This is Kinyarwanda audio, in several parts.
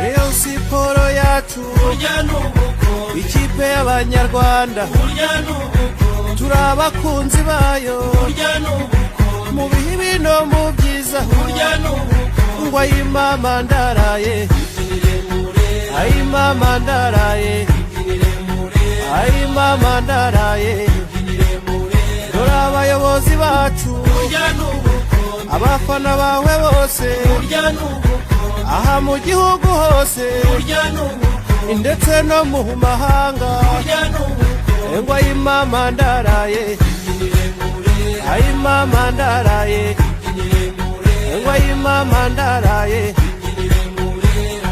Rayon Sport yacu, Burya ni ubukombe. ikipe y'Abanyarwanda, Burya ni ubukombe. turi abakunzi bayo, Burya ni ubukombe. mu bihe no mu byiza. Burya ni ubukombe. Ngo ayimama ndaraye, Ibyinire Murera. ayimama ndaraye, Ibyinire Murera. ayimama ndaraye. Ibyinire Murera. Dore abayobozi bacu, Burya ni ubukombe. abafana bawe bose, Burya ni ubukombe. aha mu gihugu hose, Burya ni ubukombe. ndetse no mu mahanga. Burya ni ubukombe. Ngo ayimama ndaraye, Ibyinire Murera. ayimama ndaraye, Ibyinire Murera. ngo ayimama ndaraye. Ibyinire Murera.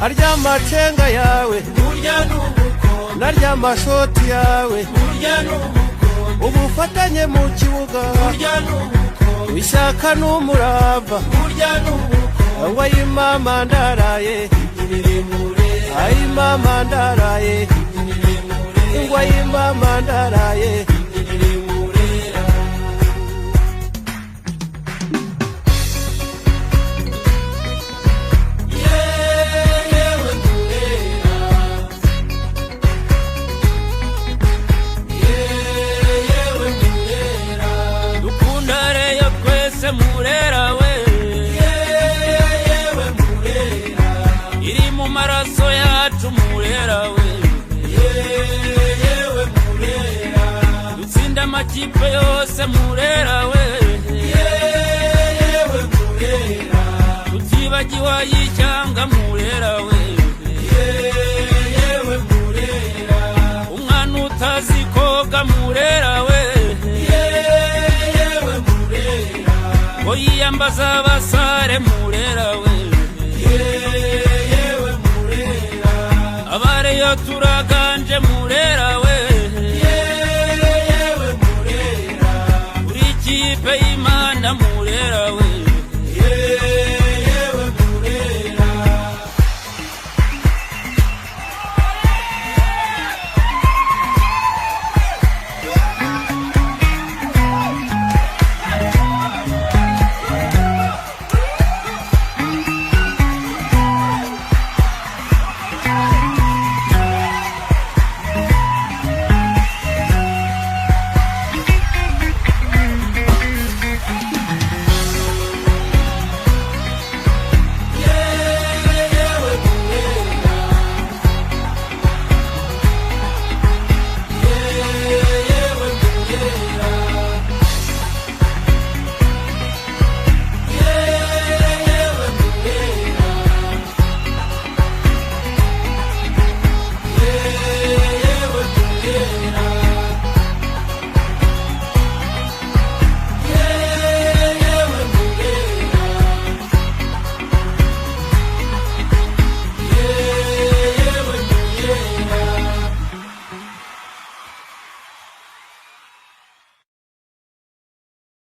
Arya macenga yawe, Burya ni ubukombe. narya mashoti yawe, Burya ni ubukombe. ubufatanye mu kibuga, Burya ni ubukombe. ishyaka n'umurava. Burya ni ubukombe. Ngo ayimama ndaraye, Ibyinire Murera. ayimama ndaraye, Ibyinire Murera. ngo ayimama ndaraye. Ibyinire Murera. Yewe Murera. Yewe Murera. Dukunda Reyo twese, Murera we. Yewe Murera. Iri mu maraso yacu, Murera we. Yewe Murera. Dutsinda amakipe yose, Murera we. Yewe Murera. Tutibagiwe ay'icyanga, Murera we. Yewe Murera. Umwana utazi koga, Murera we, Yewe Murera. ngo yiyambaza abasare, Murera we. Yewe Murera. Abareyo turaganje.